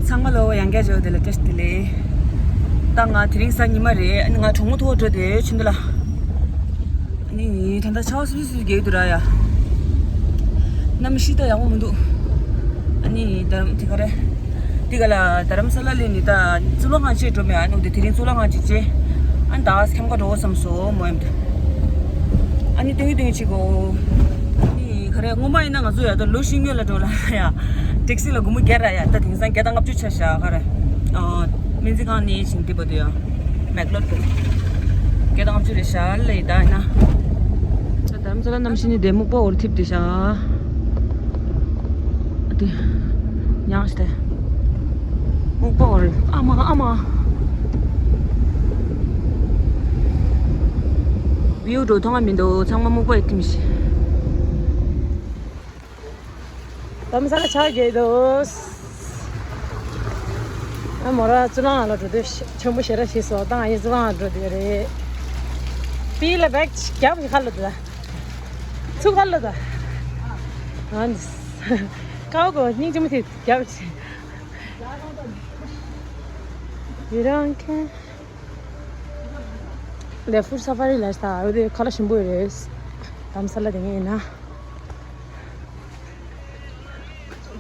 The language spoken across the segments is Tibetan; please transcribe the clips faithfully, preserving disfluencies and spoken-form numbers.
ཚང་མ་ལོ་ཡང་བསྐྱར་བྱས་པ་དེ་ལ་བཀྲ་ཤིས་བདེ་ལེགས། ད་ང་དེ་རིང་གཟའ་ཉི་མ་རེད། ཨ་ནི་ང་གྲོགས་མོ་ཐུག་འགྲོ་དེ་ཆུ་འདི་ལ། ཨ་ནི་ད་ལྟ་ཆར་པ་སིབ་སིབ་རྒྱག་གི་འདུག་ར་ཡ། གནམ་གཤིས་ད་ཡག་པོ་མི་འདུག་ཨ་ནི་ད་དེ་ག་རེ། དེ་ག་ལ་རྡ་རམ་ས་ལ་ལས་ནི་ད་གཙུག་ལག་ཁང་ཆེ་འགྲོ་མེད། ཨ་ནི་དེ་དེ་རིང་གཙུག་ལག་ཁང་ཅིག་ཆེ། ཨ་ནི་ད་ཁྱམས་ཁ་འགྲོ་བསམ་སོང་མོ་ཡམ་ད། ཨ་ནི་སྟོན་གི་སྟོན་གི་ཆེ་གོ། ཨ་ནི་ག་རེ་སྔོན་མ་ཡིན་ན་ང་ཚོ་ཡ་ད་ལོ་བཞི་སྔོན་ལ་འགྲོ་ལ་ཡ། ཊེག་སི་ལ་སྒོར་མོ་བརྒྱ་ར་ཡ། ད་དེང་སང་བརྒྱ་དང་ལྔ་བཅུ་ཆ་བཞག་ག་རེ། ཨ། སྨན་རྩིས་ཁང་ནས་ཕྱིན་དེ་བར་དུ་ཡ། མེག་ལོར་དུ། བརྒྱ་དང་ལྔ་བཅུ་རེ་བཞག་ལ་ཡི་ད་ཡིན་ན། ད་དམ་ཚ་ལ་གནམ་གཤིས་ནི་དེ་སྨུག་པ་འོར་ཐིབས་དེ་བཞག་ཨ་དེ། ཡང་ཞིག་སྟེ། སྨུག་པ་འོར་ཨ་མ་ཨ་མ། བིའུ་འགྲོ་མཐོང་ང་མི་འདུག་ཚང་མ་སྨུག་པ་ཡི་ཐིམ་ཤི། དམ་ས་ལ་ཆ་རྒྱས་འདུག་ཨ་མོ་ར་གཙུག་ལག་ཁང་ལ་འགྲོ་དུས་ཆེན་པོ་ཞེ་དྲག་ཞིག་སོང་། ད་ང་ཡི་གཙུག་ལག་ཁང་འགྲོ་དུས་རེད། པི་ལ་བེག་རྒྱབ་ཀྱི་ཁ་ལོ་དུ་ད། ཚུགས་ཁ་ལོ་ད། ཨ་ནི། ཀའོ་གོ་སྙིང་རྗེ་མོ་དེ་རྒྱབ་ཀྱི། ཡི་རང་ཁེ། ལེ་ཧྥུར་ས་ཕ་རི་ལ་ས་ཨོ་དེ་ཁ་ལ་ཞིམ་པོ་རེད། དམ་ས་ལ་དེ་ངས་ཡིན་ན།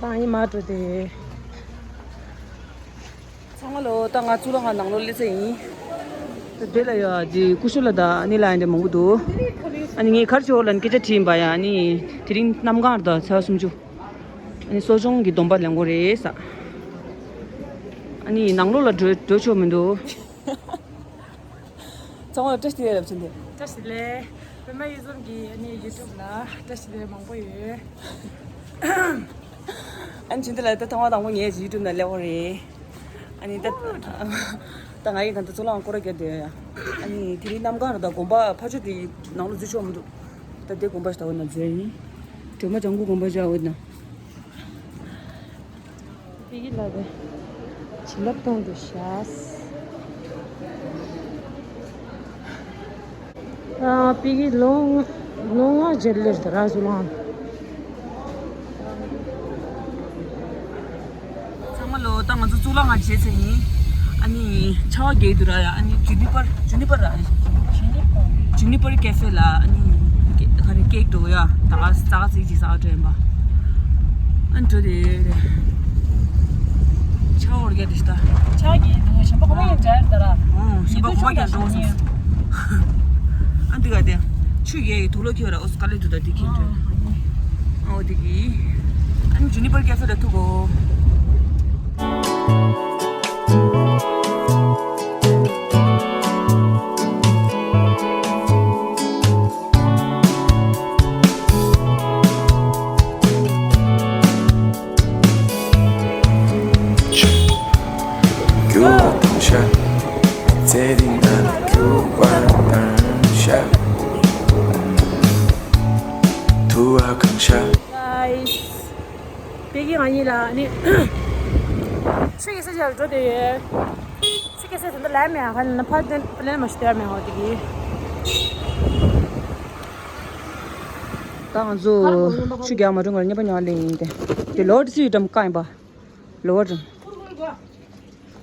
ད་ཡིན་མ་འགྲོ་དེ། ཚང་མ་ལོ་ད་ང་གཙུག་ལག་ཁང་ནང་ལོ་སླེབས་ཚར་ཡིན། དེ་ལ་ཡ་དེ་ཀུ་ཤུ་ལ་ད་ནི་ལ་ཡ་འདྲ་མང་པོ་འདུག་ཨ་ནི་ངས་གར་ཆོ་ལ་སྐད་ཆ་དྲིས་ཡིན་པ་ཡ། ཨ་ནི་དེ་རིང་གནམ་གང་རེད་ད་ཚེས་པ་སུམ་ཅུ། ཨ་ནི་གསོ་སྦྱོང་གི་སྡོམ་པ་ལེན་དགོས་རེད་ས། ཨ་ནི་ནང་ལོགས་ལ་འགྲོ་འགྲོ་ཆོག་མི་འདུག་ཚང་མ་བཀྲ་ཤིས་བདེ་ལེགས་ལབ་ཕྱིན་ཏེ། བཀྲ་ཤིས་བདེ་ལེགས། པད་མ་གཡུ་འཛོམས་ཀྱི་ཨ་ནི་ཡུ་ཊུབ་ལ་བཀྲ་ཤིས་བདེ་ལེགས་མང་པོ་ཡོད། ཨ་ནི་ཕྱིན་ཏེ་ལ་ད་ཐེངས་མ་དང་པོ་ངས་ཡུ་ཊུབ་ནང་སླེབས་པ་རེད། ཨ་ནི་ད་ད་ང་ཡི་ག་ད་གཙུག་ལག་ཁང་སྐོར་ར་རྒྱག་བསྡད་ཡོད་ཡ། ཨ་ནི་དེ་རིང་གནམ་གང་རེད་ད་དགོན་པ་ཕ་ཆོས་དེ་ནང་ལོགས་འཛུལ་ཆོག་མི་འདུག་ད་དེ་དགོན་པ་ཞིག་ད་བར་ན་འཛུལ་ཡིན། སྒྲོལ་མ་ལྗང་གུ་དགོན་པ་བཞག་འོ་ན། པི་ཀི་ལ་དེ་བྱིན་རླབས་གཏོང་དུ་བྱ། ཨ་པི་ཀི་ལོང་ལོང་ང་ཇེ་ལེར་དུ་ར་ཟུ་ལང་། ཚང་མ་ལོ་ད་ང་ཚོ་གཙུག་ལག་ཁང་བྱས་ཚར་ཡིན། ཨ་ནི་ཆར་པ་རྒྱག་གི་འདུག་ར་ཡ། ཨ་ནི་ཇུ་ནི་པར་ཇུ་ནི་པར་ར། ཇུ་ནི་པར་ཀེ་ཧྥེ་ལ་ཨ་ནི་ཀེ་ག་རེ་ཀེག་འགྲོ་ཡ། ད་ག་ས་ག་ཚིག་ཅིག་ས་ག་འགྲོ་ཡིན་པ། ཨ་ནི་འགྲོ་དེ་རེད། ཆར་པ་འོར་རྒྱག་དེ་ཤི་ད། ཆར་པ་རྒྱག་འདུག་ཞིམ་པ་གོ་མ་ཡིན་འདྲ་ད་ར། ཨོ་ཞིམ་པ་གོ་མ་རྒྱག་འགྲོ་སོང་། ཨ་འདི་ག་དེ་ཆུ་རྒྱག་གི་དུག་ལོག་ཁྱེར་ར། ཨོ་སི་ཀ་ལེ་དུ་ད་དེ་ཁྱེར་འགྲོ། ཨོ་དེ་གི་ཨ་ནི་ཇུ་ནི་པར་ཀེ་ཧྥེ་ལ་ཐུག་གོ། Guys, པེ་ཀི་ང་གཉིས་ལ་ནི་ཆུ་སྐྱེལ་ས་ཅིག་ལ་འགྲོ་བསྡད་ཡོད། ཆུ་སྐྱེལ་ས་དེ་འདྲ་ལས་མེད། ཧ་ལས་ན་ཕར་དེ་པ་ལེན་མ་ཞིག་སྟེར་མེད་ཧོ་དེ་གི། ད་ང་ཚོ་ཆུ་རྒྱག་མ་འགྲོ་ང་ར་རྔན་པ་ཉོ་ལེ་ཡིན་ཏེ། དེ་ལོ་ཌི་སི་ཡི་འགྲམ་བཀག་ཡིན་པ། ལོ་ཌི།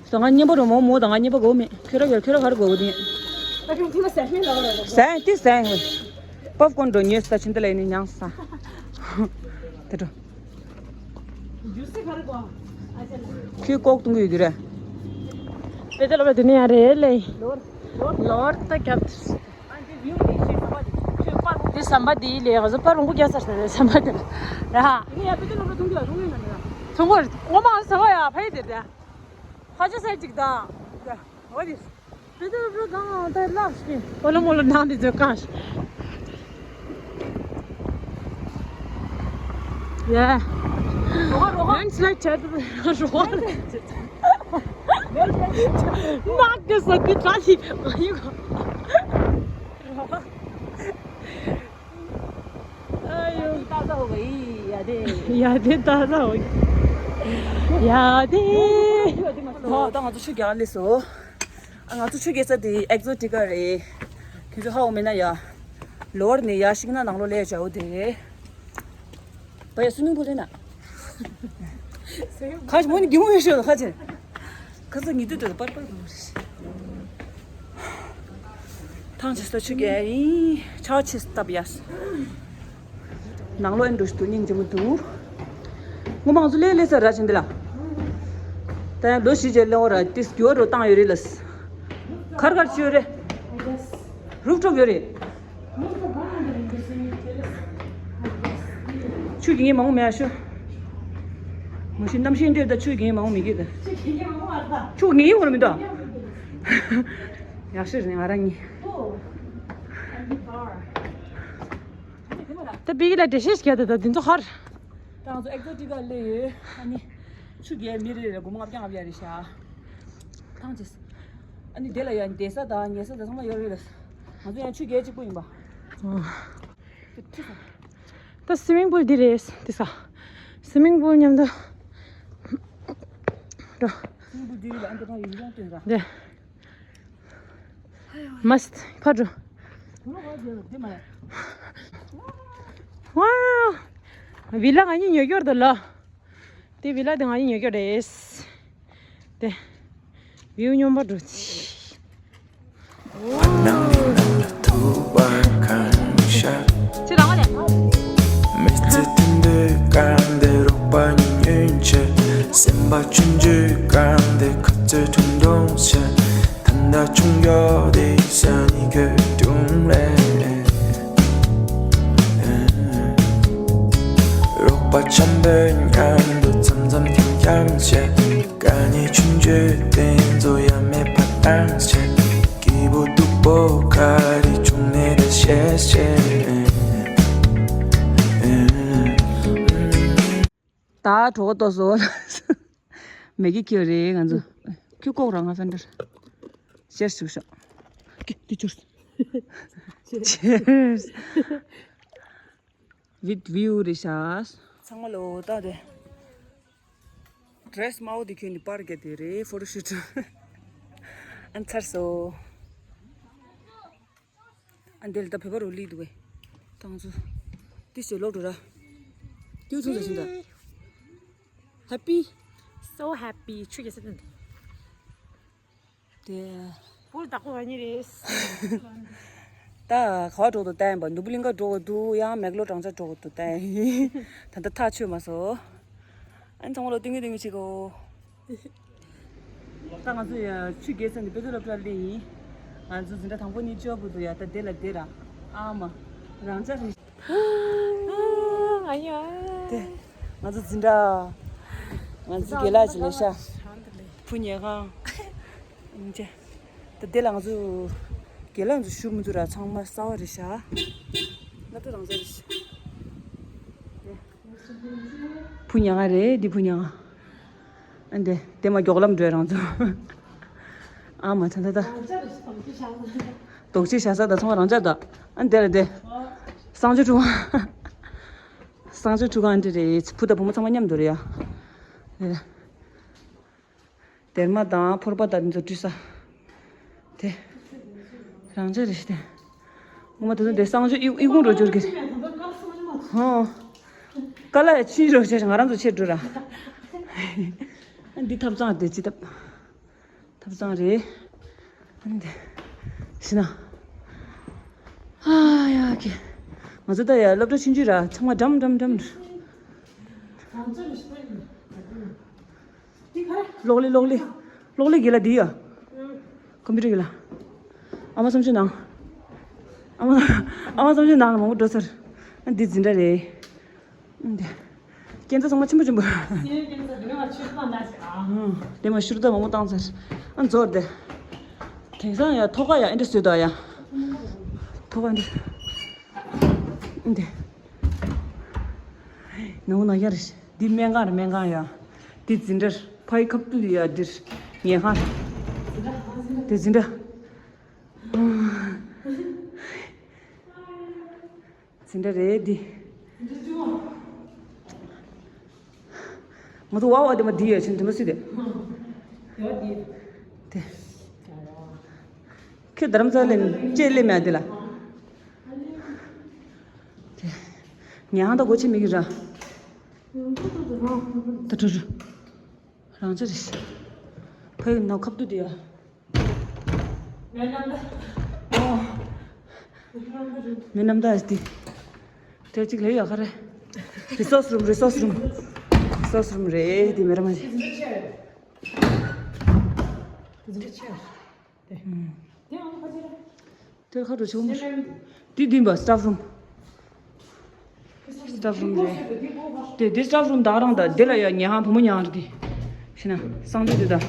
ད་ང་རྔན་པ་རུ་མོ་མོ་ད་ང་རྔན་པ་གོ་མེད། ཁྱོད་ར་ཁྱོད་ར་ག་རེ་གོ་གི་དེ། ཟན་དེ་ཟན། པོབ་ཀོན་འགྲོ་ཉོས་ས་ཕྱིན་ད་ལས་ནི་མྱངས་ས། དེ་འགྲོ། ཁྱོད་ལྐོག་གཏོང་གི་ཡོད་རེད། དཔེ་དེ་ལོ་བ་དེ་ནས་ཡང་རེད་ལེ། ལོར་ལོར་ད་རྒྱབ་དེ། དེ་ཟམ་པ་དེ་ལས་ང་ཚོ་པར་མང་པོ་རྒྱག་ཚར་ས་རེད་ཟམ་པ་དེ་ལ་ར། ངས་ཡ་དཔེ་དེ་ལོ་བ་མཐོང་གི་ལ་མཐོང་གི་ཡོད་ན་ར། མཐོང་གི་རེད། ངོ་མ་ཟ་བ་ཡ་ཕ་ཡི་དེ་རེད། ཕ་ཆ་སའི་ཅིག་དང་། འོ་དེ། དེ་ཚོ་རུ་གང་ད་ལགས་ཤིག་འོ་ལོ་མོ་ལོ་ནང་དེ་ཚོ་གང་ཤིག་ཡ། རོ་ཧ་རོ་ཧ། ལན་སི་ལའིཌ་བྱས་ཏེ་རོ་ཧ་རེད། ནག་གི་ས་དེ་གྲ་ཞིག་ཨ་ཡོ། རོ་ཧ། ཨ་ཡོ། ཡ་དེ་ད་ས་འོ་གི། ཡ་དེ། ད་ང་ཚོ་ཆུ་རྒྱག་སླེབས་སོང་། ཨ་ང་ཚོ་ཆུ་རྒྱག་ས་དེ་ཨེག་ཛོ་ཊི་ཀ་རེད། ཁྱོད་ཚོ་ཧ་གོ་མེད་ན་ཡ། ལོར་ནས་ཡར་ཤིག་ན་ནང་ལོགས་སླེབས་བྱའོ་དེ། བ་ཡ་སུ་མིང་པུལ་ལ་ན། ཁ་ཅིག་མོ་ནི་གི་མོ་ཡོད་ཤོད་ཁ་ཅིག་ཁ་ཚ་ཉི་དུ་དུ་པར་པར་པར། ཐང་ཆེ་ས་ཆུ་གེ་ཡིན་ཆ་ཆེ་སྟབས་ཡས། ནང་ལོ་ཨེ་འགྲོ་ཞིག་ཏུ་སྙིང་རྗེ་མོ་འདུག་ངོ་མ་ང་ཚོ་ལས་ལས་ས་ར་ཆེན་འདི་ལ། ད་ཡང་ལོ་བཞི་རྗེས་ལེའོ་ར་ཏིས་རྒྱུ་བ་རུ་བཏང་ཡོད་རེད་ལ། གར་གར་ཆུ་ཡོད་རེད། རུབ་ཀྲོབ་ཡོད་རེད། ཆུ་གི་ངས་མང་པོ་མེད་ཤོ། མ་གཞི་གནམ་གཤིས་འདྲེས་ད་ཆུ་གི་ངས་མང་པོ་མི་གི་ད། ཆུ་གི་ངས་མང་པོ་མི་འདུག་ཡག་ཤོས་རེད་ང་རང་གཉིས། ད་བི་གི་ལ་འགྲེལ་བཤད་ཞིག་ད་ད་འདི་ཚོ་ཧར། ད་ང་ཚོ་ཨེག་ཛོ་ཊི་ཀ་སླེབས་ཡོད། ཨ་ནི་ཆུ་རྒྱལ་མི་རེ་རེ་སྒོར་མོ་ལྔ་བརྒྱ་ལྔ་བརྒྱ་རེད་ཤག་ཐང་ཆེ། ཨ་ནི་དེ་ལ་ཡང་བསྡད་ས་དང་ཉལ་ས་དང་ཚང་མ་ཡོད་རེད་ལ། ང་ཚོ་ཡང་ཆུ་རྒྱལ་གཅིག་པུ་ཡིན་པ། ཨོ། ཁྲིད་ས། ད་སི་ཝིམ་པུལ་འདི་རེད་འདི་ས། སི་ཝིམ་པུལ་མཉམ་དུ། ར། སི་ཝིམ་པུལ་འདི་རེད་ལ་ཨ་འདི་ཕ་ཡིན་ཡང་སྟོན་ར། འདི། མ་སི་ཕ་འགྲོ། ཝའོ། བི་ལ་ང་གཉིས་ཉོ་རྒྱུར་འདུག་ལ། དེ་བི་ལ་དེ་ང་གཉིས་ཉོ་རྒྱུ་རེད། དེ། བིའུ་སྙོམས་པ་འགྲོ་ཆི། ཁྱེད་རང་ལས། མི་ཚེ་དུད་འགྲོའི་སྐར་འདི་རོགས་པ་གཉིས་ཉོན་ཆེད། སེམས་པ་ཆུང་ཆུང་སྐར་འདི་ཁ་རྩོད་ཐུང་ཐུང་བྱེད། ད་ལྟ་ཆུང་ཡོད་དེ་ས་ནི་གོས་དུང་རེད། རོགས་པ་འཆམ་པོའི་མཉམ་དུ་འཆམ་འཆམ་འཆམ་འཆམ་བྱེད། དཀའ་ངལ་ཆུང་ཆུང་དེ་ཚོ་ཡང་མེད་པ་བཏང་བྱེད། སྐྱིད་པོ་སྡུག་པོ་ག་རེ་བྱུང་ནས་ད་ཤེས་བྱེད། ད་གྲོད་ཁོག་ལྟོགས་སོང་། མེ་གི་ཁྱེར་རེད་ང་ཚོ། ཁྱོད་ལྐོག་ར་ང་ཚོ་འདིར། ཤེར་ཞུ་ཤོག་ཀི་འདི་ཅུར། Cheers. With view རེད་ཤག་ཚང་མ་ལོ་ད་དེ། ཌི་རེ་སི་དམར་པོ་དེ་གྱོན་ནས་པར་རྒྱག་དེ་རེད་ཕོ་ཊོ་ཤུ་ཊི། ཨན་ཚར་སོང་། ཨ་འདི་ལ་ད་བོད་པ་རུ་ལི་འདུག་གས། ཏང་ཚུ། འདི་ཞེ་ལོག་འགྲོ་ར། ཏིའུ་ཚུ་ཟ་བཞིན་ད། Happy. So happy. ཆུ་རྒྱག་ས་དེ་འདུག་དེ། བུར་བདག་པོ་བ་ཉི་རེད། ད་ག་བ་འགྲོ་འདུག་ལྟ་ཡིན་པ་ནུབ་གླིང་ག་འགྲོ་གི་འདུག་ཡང་མེག་ལོར་རང་ཅག་འགྲོ་གི་འདུག་ལྟ་ཡིན། ད་ལྟ་ཐག་ཆོད་མ་སོང་། ཨན་ཚང་མ་ལོ་ཏིང་ངེ་ཏིང་ངེ་བྱེད་གོ། ད་ང་ཚོ་ཡ་ཆུ་རྒྱལ་ས་ནས་དཔེ་མཛོད་སློབ་གྲྭར་སླེབས་ཡིན། ང་ཚོ་འཛིན་གྲྭ་དང་པོ་གཉིས་ཆོག་གི་འདུག་ཡ་ད་དེ་ལ་དེ་ར། ཨ་མ། རང་ཅག་རེད། ཨ་ཡ། དེ། ང་ཚོ་འཛིན་གྲྭ། ང་ཚོ་དགེ་ལགས་ཀྱི་ལས་ཤག་བུ་ཉལ་ཁང་། ཨིན་ཅེ། ད་དེ་ལ་ང་ཚོ་དགེ་ལགས་ཚོ་བཞུགས་མི་འདུག་ར་ཚང་མ་གསར་པ་རེད་ཤག་སློབ་གྲྭ་རང་ཚོ་རེད་ཤག་བུ་ཉལ་ཁང་རེད་འདི་བུ་ཉལ་ཁང་། ཨ་འདི་དེ་མ་མགྱོགས་ལམ་འགྲོ་རང་ཚོ། ཨ་མ་ད་ད་ད། རྡོག་ཆེ་བཞག་ས་ད་ཚང་མ་རང་ཅག་ད། ཨ་འདི་ལ་འདི། གསང་སྤྱོད་ཁྲུས་ཁང་། གསང་སྤྱོད་ཁྲུས་ཁང་འདི་རེད། བུ་དང་བུ་མོ་ཚང་མ་མཉམ་དུ་རེད་ཡ། རེད། སྡེར་མ་དང་ཕོར་པ་དང་འདི་ཚོ་བཀྲུས་ས། དེ། རང་ཅག་རེད་དེ། ངོ་མ་དེ་ཚོ་འདི་གསང་སྤྱོད་ཨི་ཨི་ཁུང་འགྲོ་འགྱུར་གི། ཧོ། ཀ་ལ་ཡ་ཕྱིན་རོགས་བྱས་ང་རང་ཚོ་ཆེར་འགྲོ་ར། འདི་ཐབ་ཚང་དེ་ཅི་ཐབ། ཐབ་ཚང་རེད། ཨ་ནི་དེ། ཤི་ན། ཨ་ཡ་ཀེ། ང་ཚོ་ད་ཡ་སློབ་གྲྭ་ཆུང་ཆུང་ར་ཚང་མ་འགྲམ་འགྲམ་འགྲམ། གློག་ཀླད་གློག་ཀླད། གློག་ཀླད་གི་ལ་འདི་ཡ། ཀམ་པུ་ཊར་གི་ལ། ཨ་མ་བསམ་ཚུལ་ནང་། ཨ་མ། ཨ་མ་བསམ་ཚུལ་ནང་ལ་མང་པོ་འགྲོ་ཚར། ཨ་འདི་འཛིན་གྲྭ་རེད། འདི། སྐས་འཛེག་ཚང་མ་ཆེན་པོ་ཆེན་པོ། སེ་ཡོད་སྐས་འཛེག་དེ་མ་ཤུར་ཏ་འདྲ་ཞིག་ཨ། ཨང་། དེ་མ་ཤུར་ཏ་མང་པོ་བཏང་ཚར། ཨ་མཛོར་དེ། དེང་སང་ཡ་ཐོག་ཁ་ཡ་ཨེ་འདྲ་བཟོས་འདུག་ཡ། ཐོག་ཁ་འདི། འདི། ནང་ན་ཡ་རེ། འདི་སྨན་ཁང་རེད་སྨན་ཁང་ཡ། འདི་འཛིན་གྲྭ་ཕ་ཡི་ཁབ་ཏུ་ཡ་འདིར། ཉལ་ཁང་། དེ་འཛིན་གྲྭ། འཛིན་གྲྭ་རེད་འདི། ང་ཚོ་ཝ་ཝ་དེ་མ་འདི་ཡོད་ཕྱིན་དེ་མ་སུས་དེ། དེ། ཁྱོད་རྡ་རམ་ས་ལ་ལྕེ་སླེབས་མེད་དེ་ལ། དེ། ཉལ་ཁང་ད་སྒོ་ཕྱེ་མི་གི་ར། ད་འགྲོ་འགྲོ། རང་ཅི་རེད། ཕ་ཡུལ་ནང་ཁབ་ཏུ་དེ་ཡ། མེ་ནམ་ད། ཨོ། མེ་ནམ་ད་ཨ་སྟི། དེ་གཅིག་ལས་ཡོད་ཁ་རེད། རི་སོ་སི་རུམ། རི་སོ་སི་རུམ། རི་སོ་སི་རུམ་རེད་དེ། མེ་ར་མ་རེད། དེར་ཁ་དྲོ་ཆུང་མོ། འདི་འདི་འབའ་སི་ཊཕ་རུམ། སི་ཊཕ་རུམ་རེད། དེ་འདི་སི་ཊཕ་རུམ་དག་རང་དང་འདི་ལ་ཡ་ཉལ་ཁང་བུ་མོ་ཉལ་ཁང་རེད་དེ། ཤི་ན་གསང་སྤྱོད་དེ་དང་།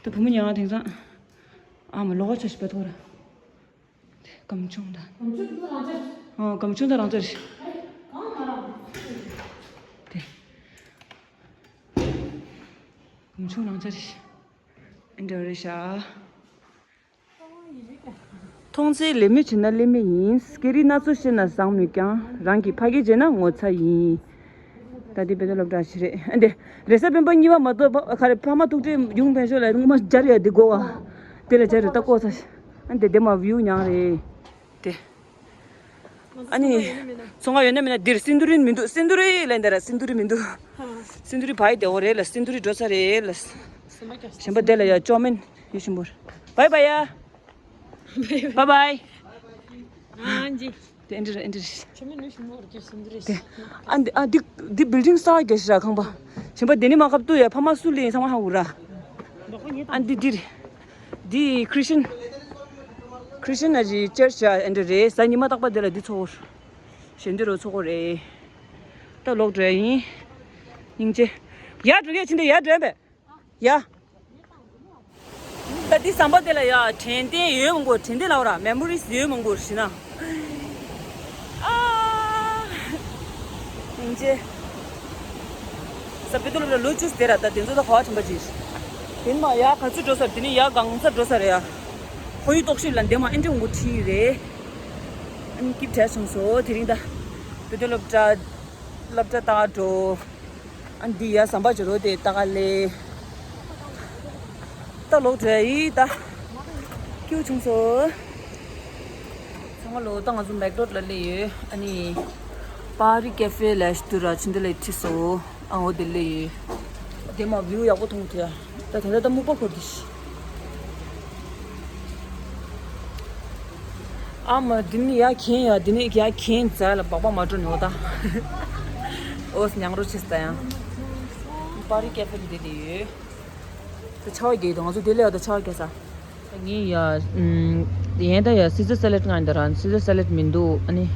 དེ་བུ་མོ་ཉལ་ཁང་དེང་སང་། ཨ་མ་ལོག་ཆ་ཞིག་པ་ཐོག་ར། སྒམ་ཆུང་དང་། ཨོ་སྒམ་ཆུང་དང་རང་ཚ་རེད། དེ། སྒམ་ཆུང་རང་ཚ་རེད། ཨེ་འདྲ་རེད་ཤག་མཐོང་ཚེ་ལད་མོ་བྱེད་ན་ལད་མོ་ཡིན། སྐད་རིགས་སྣ་ཚོགས་ཤེས་ན་བཟང་མོད་ཀྱང་། རང་གིས་ཕ་སྐད་བརྗེད་ན་ངོ་ཚ་ཡིན། ད་འདི་བོད་དོན་སློབ་གྲྭ་ཞིག་རེད། ཨ་འདི་རེས་གཟའ་སྤེན་པ་གཉིས་པ་མ་གཏོགས་ཕ་ག་རེ་ཕ་མ་ཐུག་འཕྲད་ཡོང་ཕན་ཤོས་ལ་ངོ་མ་སྦྱར་ཡ་འདི་དགོས་བ། དེ་ལ་སྦྱར་རེད་ད་ལྐོག་ཚ། ཨ་འདི་འདི་མ་བིའུ་མྱངས་རེད། དེ། ཨ་ནི། ཚོང་ཁང་ཡོད་ན་མེད་ན་འདིར་སིན་དུ་རིན་མི་འདུག་སིན་དུ་རི་ལ་འདི་ར་སིན་དུ་རི་མི་འདུག་སིན་དུ་རི་བའི་དེ་འོ་རེད་ལ། སིན་དུ་རི་འགྲོ་ས་རེད་ལ། གཞན་པ་དེ་ལ་ཡ་ཅོ་མིན་ཡུ་ཤིན་པོར། བའི་བའི་ཡ། བའི་བའི། ཨ་ཇི། དེ་ཨེ་འདྲ་རེད། ཨེ་འདྲ་རེད། ཆུ་མིན་ཡུ་ཤིན་པོར་གྱི་སིན་དུ་རི། དེ། ཨ་འདི་ཨ་འདི་འདི་བིལ་ཌིང་གསར་རྒྱག་ཤི་ར་ཁང་པ། གཞན་པ་དེ་ནི་མ་ཁབ་ཏུ་ཡ་ཕ་མ་སུ་ལེན་ཚང་མ་ཧ་འུ་ར། ཨ་འདི་འདི་རེད། འདི་ཁྲི་ཤན། ཁྲི་ཤན་ཨ་ཇི་ཅར་ཆ་ཨེ་འདྲ་རེད། གཟའ་ཉི་མ་རྟག་པ་དེ་ལ་འདི་ཚོགས། གཞན་འདི་རུ་ཚོགས་རེད། ད་ལོག་འགྲོ་ཡ་ཡིན། སྙིང་རྗེ། ཡར་འགྲོ་གས་ཕྱིན་ཏེ་ཡར་འགྲོ་ཡ་བས། ཡ། ད་འདི་ཟམ་པ་དེ་ལ་ཡ་དྲན་རྟེན་ཡོད་མང་པོ། དྲན་རྟེན་ལབ་ར་མེ་མོ་རིས་ཡོད་མང་པོ་ཞིག་ན། ཨ། སྙིང་རྗེ། ས་པི་ཏོ་ལ་ལོ་བཅུ་ཟེར་ར། ད་དེ་ཚོ་ད་ག་བ་ཐིམ་པ་ཅིག་དེ་མ་ཡ་ག་ཚོད་འགྲོ་ས་རེད། དེ་ནི་ཡ་གང་ས་འགྲོ་ས་རེད་ཡ། ཁོར་ཡུག་རྟོག་ཞིབ་ལ་འདེམས་མ་ཨེ་འདྲ་འོང་གོ་ཁྲིད་རེད། ཨ་ནི་སྐྱིད་བྲལ་སོང་སོ་དེ་རིང་ད། བོད་དོན་སློབ་གྲྭ། སློབ་གྲྭ་ལྟ་ག་འགྲོ། ཨ་འདི་ཡ་ཟམ་པ་ཅོ་རོ་དེ་ལྟ་ག་ལེ། ད་ལོག་འགྲོ་ཡ་ཡིན་ད། སྐྱིད་བྱུང་སོ། ཚང་མ་ལོ་ད་ང་ཚོ་མེག་ཌོད་ལ་སླེབས་ཡོད། ཨ་ནི་པ་རི་ཀེ་ཧྥེ་ལ་ཞུ་དུ་ར་ཕྱིན་དེ་ལ་ཁྲིད་སོ། ཨ་འོ་དེ་སླེབས་ཡོད། དེ་མ་བིའུ་ཡག་པོ་མཐོང་ཐུབ་ཡ། ད་དེ་འདྲ་ད་སྨུག་པ་འཁོར་དུ་ཤི། ཨ་མ་འདི་ནི་ཡ་གྱེན་ཡ། འདི་ནི་ཡ་གྱེན་ཛ་ལ་སྦག་སྦག་མ་འགྲོ་ནི་འོ་ད། ཨོ་སི་ཉང་རོ་ཆེ་ས་ད་ཡང་། པ་རི་ཀེ་ཧྥེ་འདི་དེ་ཡོད། ད་ཆར་པ་རྒྱག་འདུག་ང་ཚོ་དེ་ལས་ཡ་ད་ཆར་པ་རྒྱག་ས། ད་ངས་ཡ་ཨམ། ཡན་ད་ཡ་སི་ཛར་སེ་ལེད་ང་ཡིན་ད་ར། སི་ཛར་སེ་ལེད་མི་འདུག་ཨ་ནི་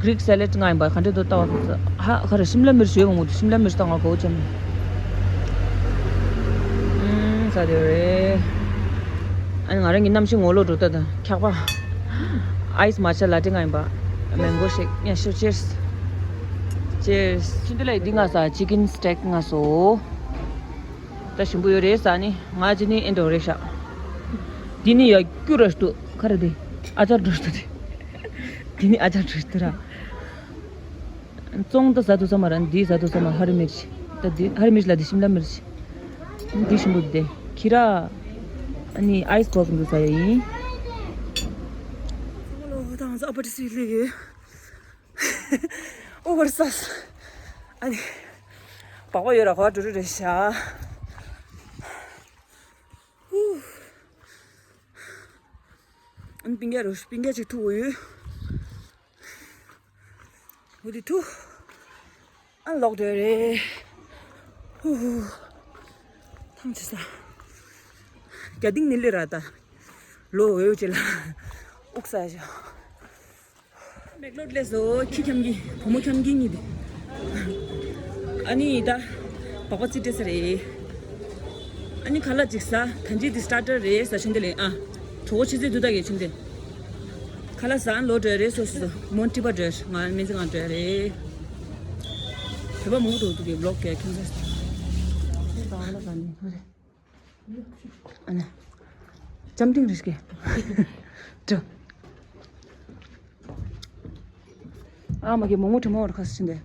གྷི་རིག་སེ་ལེད་ང་ཡིན་པ་ག་འདྲ་འདུག་ལྟ་བ་ཧ་ག་རེ་ཤིམ་ལ་མིར་ཞོས་འོང་འདུག་ཤིམ་ལ་མིར་ད་ང་གོ་ཅམ། ཨུམ་ས་དེ་རེད། ཨ་ནི་ང་རང་གི་གནམ་གཤིས་ངོ་ལོག་འགྲོ་ད་ད་འཁྱག་པ། ཨའི་སི་མ་ཆ་ལ་ཏེ་ང་ཡིན་པ། མེང་གོ་ཤེག་ཡ་ཤོ་ཅེར་སི། ཅེར་སི། ཤིན་ཏུ་ལ་འདི་ང་ས་ཅི་ཀིན་སི་ཊེག་ང་སོ། ད་ཞིམ་པོ་ཡོད་རེད་ཟ་ནི། ང་ཅི་ནི་ཨེ་འདྲ་རེད་ཤག་འདི་ནི་ཡ་སྐྱུར་ར་ཞིག་འདུག་ག་རེ་འདི་ཨ་ཅར་འགྲོ་ཞིག་འདུག་འདི་ནི་ཨ་ཅར་འགྲོ་ཞིག་འདུག་ར། བཙོང་ད་ཟ་འདུག་ས་མ་ར། འདི་ཟ་འདུག་ས་མ། ཧ་རི་མིར་ཆི། ད་འདི་ཧ་རི་མིར་ཆི་ལ་འདི་ཤིམ་ལ་མིར་ཆི། འདི་ཞིམ་པོ་འདི་ཁྱི་ར། ཨ་ནི་ཨའི་སི་གོག་འདུག་ཟ་ཡ་ཡིན། ད་ང་ཚོ་ཨ་པ་ཏི་སི་ལི་ཡོད། ཨོ་བར་སས། ཨ་ནི། སྦག་སྦག་ཡོད་ར་གོ་བ་འགྲོ་རུ་རེད་ཤག་ཧུ། ཨ་ནི་པིང་ཀ་རུ་པིང་ཀ་ཅིག་ཐུག་འོ་ཡོད། འོ་དེ་ཐུག་ཨ་ལོག་འགྲོ་རེད། ཧུ་ཧུ། ཐང་ཆད་ས། རྒྱ་ཏིང་ནི་ལི་ར་ད། ལོ་འོ་ཡོད་ཅེ་ལ། ཨུག་ས་ཞོ། མེག་ལོར་སླེབས་སོ། ཁྱི་འཁྱམ་གི་བུ་མོ་འཁྱམ་གི་གཉིས་དེ། ཨ་ནི་ད་སྦག་སྦག་རྩིས་སྤྲད་ས་རེད། ཨ་ནི་ཁ་ལག་ཅིག་ཟ། ད་འཇིག་དེ་སི་ཊར་ཊར་རེད་ཟ་ཆུན་དེ་ལས་ཨ། གྲོགས་ཆེ་ཚེ་དུ་ད་གེ་ཆུན་དེ། ཁ་ལག་ཟ་ཨ་ལོ་འགྲོ་རེད་སོ་སོ་སོ། མོན་ཏི་པ་འགྲོ་ང་མེ་ཚེ་ང་འགྲོ་རེད། བོད་པ་མང་པོ་འགྲོ་འདུག་གི་བི་ལོག་གེ་ཁྱོད་ཚོ། ཨ་ནི། ལྕམ་ཏིང་རེ་ཞིག་གི། འགྲོ། ཨ་མ་གི་མོག་མོག་དྲི་མ་བར་ཁ་སུ་ཕྱིན་ཏེ།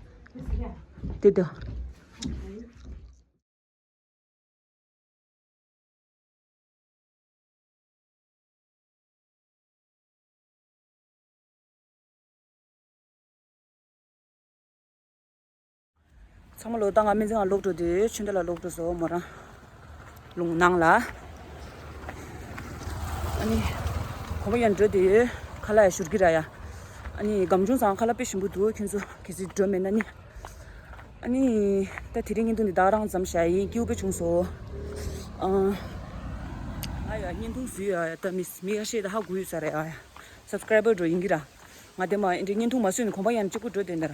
དེ་དོ། ཚང་མ་ལོ་ད་ང་སྨན་རྩིས་ཁང་ལོག་འགྲོ་དུས་ཆུ་འདི་ལ་ལོག་འགྲོ་སོ་མོ་རང་ལུང་ནང་ལ། ཨ་ནི་གོམ་པ་ཡང་འགྲོ་དུས་ཁ་ལག་ཡ་བཞུར་གི་ར་ཡ། ཨ་ནི་སྒམ་ཆུང་ཚང་ཁ་ལག་དཔེ་ཞིམ་པོ་འདུག་ཁྱོད་ཚོ་གལ་སྲིད་འགྲོ་མེད་ན་ནི། ཨ་ནི་ད་དེ་རིང་བརྙན་ཐུང་འདི་ད་རང་ཙམ་བཞག་ཡིན། སྐྱིད་པོ་བྱུང་སོ། ཨ་ང་ཡ་བརྙན་ཐུང་བཟོས་ཡ་ད་མི་མི་ཁ་ཤས་ད་ཧ་གོ་ཡོད་ས་རེད། ཨ་ཡ་སབ་སི་ཀ་རའི་བར་འགྲོ་ཡིན་གི་ར། ང་དེ་མ་ཨེ་འདྲའི་བརྙན་ཐུང་མ་བཟོས་ནས་གོམ་པ་ཡང་གཅིག་པུ་འགྲོ་དེ་འདི་ར།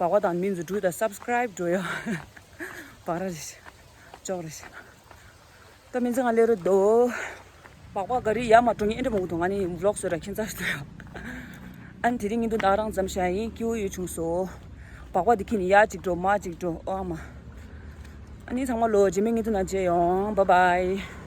སྦག་སྦག་དང་མི་ཚོ་འགྲོ་དང་སབ་སི་ཀ་རའི་བར་འགྲོ་ཡ། སྦག་ར་རེད། ཅོག་རེད། ད་སྨན་རྩིས་ཁང་སླེབས་རེད་དོ། སྦག་སྦག་ག་རེ་ཡ་མ་འགྲོ་ངས་ཨེ་འདྲ་མང་པོ་འདུག་ང་ནི་བི་ལོག་བཟོས་ར་ཁྱད་མཚར་ཞིག་འདུག་ཡ། ཨ་ནི་དེ་རིང་བརྙན་ཐུང་ད་རང་ཙམ་བཞག་ཡིན། སྐྱིད་པོ་ཡོད་བྱུང་སོ། སྦག་སྦག་འདི་ཁྱེར་ནས་ཡ་གཅིག་འགྲོ་མ་གཅིག་འགྲོ་ཨོ་ཨ་མ། ཨ་ནི་ཚང་མ་ལོ་རྗེས་མའི་བརྙན་ཐུང་ནང་མཇལ་ཡོང་། བཱའི་བཱའི།